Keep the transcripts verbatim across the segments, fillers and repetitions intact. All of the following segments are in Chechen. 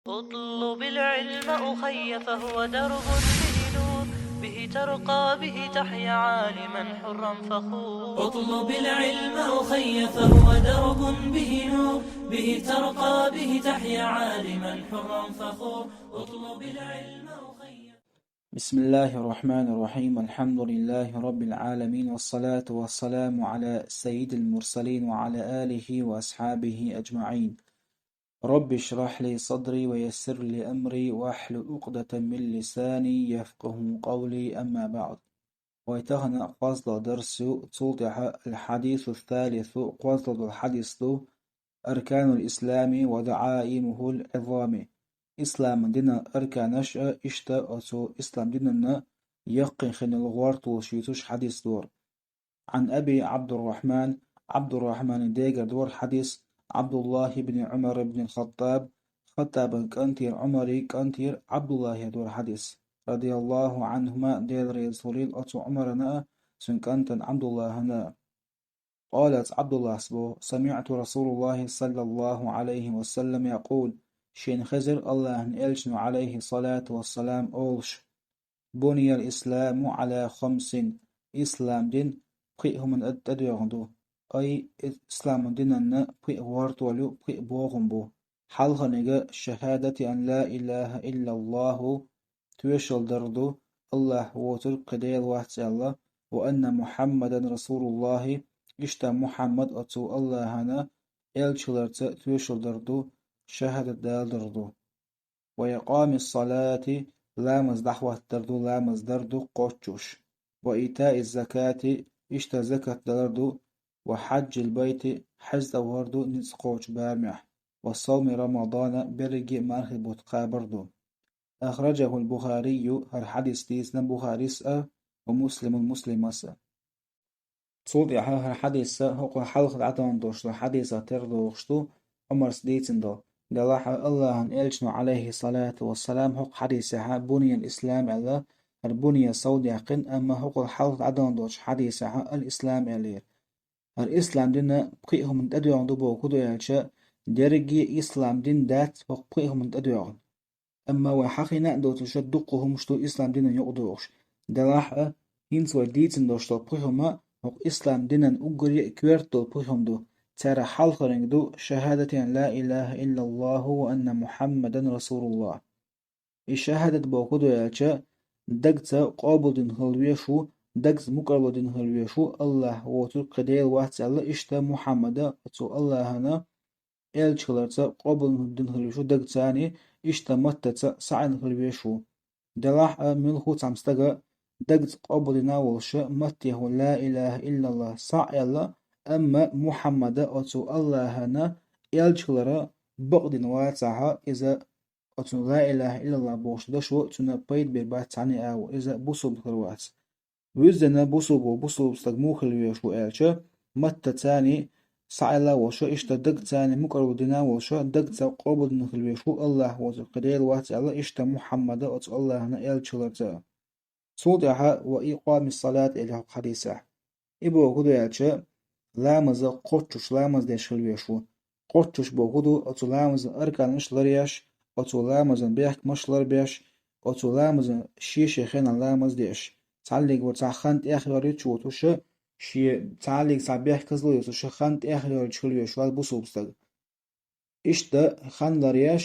اطلب العلم أخي فهو درب به نور، به ترقى به تحيا عالما حرا فخور. اطلب العلم أخي فهو درب به نور، به ترقى به تحيا عالما حرا فخور. اطلب العلم أخي. بسم الله الرحمن الرحيم. الحمد لله رب العالمين، والصلاة والسلام على سيد المرسلين وعلى آله وأصحابه أجمعين. رب اشرح لي صدري ويسر لي أمري واحلل عقدة من لساني يفقه قولي، أما بعد. Вай тахана кхоздала дарс ю, цул тӀаьхьа الحديث الثالث, кхоздала дола хьадис ду, أركان الإسلام ودعائمه العظام. Ислам дина арканаш а, иштта оцу ислам динан яккхий хинал гӀорталуш юьйцуш хьадис дора. عن أبي عبد الرحمن, Ӏабдуррахьмана дегара дора хьадис, عبد الله بن عمر بن الخطاب, Хаттабан кӀантера Ӏумара кӀантера Ӏабдуллахьера дора хьадис, رضي الله عنهما, Дела реза хуьлийла оцу Ӏумарана а, цуьнан кӀантана Ӏабдуллахьана а. قال, Ӏабдуллахьас боху: سمعت رسول الله صلى الله عليه وسلم يقول, шена хезира АллахӀан элчано, عليه الصلاة والسلام, олуш: بني الإسلام على خمس, ислам дин пхи хӀуманна тӀедоьгӀна ду. Ай, ислам динан пхи гӀортол ю, пхи бохам бу. Хьалхарниг شهادة أن لا إله إلا الله, тоьшалла дар ду, АллахӀ воцург кхин Дела вац аьлла, وأن محمدا رسول الله, иштта Мухьаммад оцу АллахӀан элча хиларца тоьшалла дар ду, шахӀадат далар ду. وإقام الصلاة, ламаз дӀахӀоттар ду, ламаз дар ду кхоччуш. وإيتاء الزكاة, иштта закат далар ду, وحج البيت, хьаьж цӀа вахар ду ницкъ кхочу барамехь, وصوم رمضان, берриге а мархи бутт кхабар ду. أخرجه البخاري, хӀара хьадис дийцина Бухарис а, ومسلم, Муслимас а. Цул тӀаьхьа хӀара хьадис а, хӀокху хьалха дӀадахана долуш долу хьадисах тера догӀуш ду, Ӏумарс дийцина долу. Делахь а АллахӀан элчано, عليه الصلاة والسلام, хӀокху хьадисехь بني الإسلام аьлла, хӀара بني сов даьккхина, амма хӀокху хьалха дӀадахана долчу хьадисехь الإسلام аьллера. ХӀара ислам дин пхи хӀуманна тӀедоьгӀна ду бохург хӀун ду аьлча, дерриге а ислам дин дац хӀокху пхи хӀуманна тӀедоьгӀна. Амма вай хьахийна а доцуш, дуккха хӀумнаш ду ислам динан юкъадогӀуш. Делахь а, хӀинца вай дийцина долуш долу пхи хӀума хӀокху ислам динан уггаре а коьрта долу пхи хӀума ду. Царах хьалхарниг ду شهادة أن لا إله إلا الله وأن محمدا رسول الله. И шахӀадат бохург хӀун ду аьлча, дагца къобалдина хила везаш ву, дагца мукӀарло дина хила везаш ву, АллахӀ воцург кхин Дела вац аьлла, иштта Мухьаммада оцу АллахӀан элча хиларца къобалдина хила везаш ву дагца а, иштта маттаца а схьаэцна хила везаш ву. Делахь а, муьлхха а цхьана стага дагца къобалдина а волуш, маттехула لا إله إلا الله схьа а аьлла, амма Мухьаммада оцу АллахӀан элча хилар бакъдина вацахь, иза оцу لا إله إلا الله бохучу дашо цунна пайда бер бац цхьанна а, иза бусулба хир вац. Вуьззина бусулба, бусулба стаг муха хила везаш ву аьлча, маттаца а схьа а аьлла волуш, иштта дагца а мукӀарло дина а волуш, дагца къобалдина хила везаш ву, АллахӀ воцург кхин Дела вац аьлла, иштта Мухьаммада оцу АллахӀан элча хиларца а. Цул тӀаьхьа وإقام الصلاة аьлла хӀокху хьадисехь. И бохург хӀун ду аьлча, ламаз кхоччуш, ламаз деш хила везаш ву. Кхоччуш бохург ду, оцу ламазан арканаш ларъеш, оцу ламазан бехкамаш ларбеш, оцу ламазан шен-шен хенахь ламаз деш. Цхьаллиг вара цхьа хан тӀехйоьллуш воцуш, шен цхьаллиг цхьа бехказло йоцуш, хан тӀехйоьллуш хила везаш вац бусулба стаг. Иштта хан ларъеш,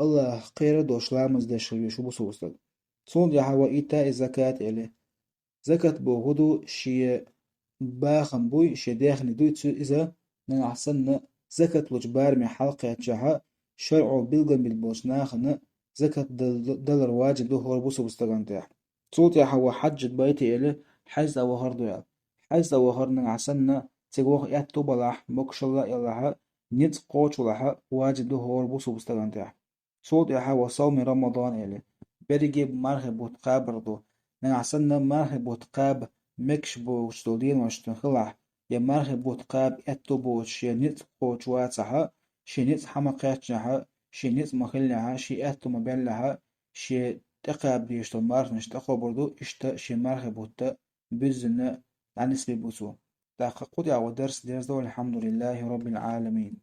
АллахӀах кхера а долуш ламаз деш хила везаш ву бусулба стаг. Цул тӀаьхьа وإيتاء الزكاة аьлла. Закат бохург ду, шен бахам буй, шен даьхни дуй, цу иза, нагахь санна, закат лучу барамехь хьалакхаьччахь, шарӀо билгалбина болчу нахана закат дал-, далар ваджиб ду хӀора бусулба стагана тӀехь. Цул тӀаьхьа وحج البيت аьлла, хьаьж цӀа вахар ду аьлла. Хьаьж цӀа вахар, нагахь санна, цига ваха аьтту балахь, могушалла а елахь, ницкъ кхочуш валахь, ваджиб ду хӀора бусулба стагана тӀехь. Цул тӀаьхьа وصوم رمضان аьлла, берриге а мархи бутт кхабар ду. Нагахь санна мархи бутт кхаба мегаш боцуш долу денош цуьнан хилахь, я мархи бутт кхаба аьтту боцуш, я ницкъ кхочуш вацахь, шен ницкъ хьа ма кхаьчнехь, шен ницкъ ма хиллехь, шен аьтту ма беллехь, шен тӀекхаба дезаш долу марханаш тӀекхобур ду, иштта шен мархи бутт буьззина дӀанисбийр бу цо. ТӀаккха кху тӀехь вай дарс дерзадо, الحمد لله رب العالمين.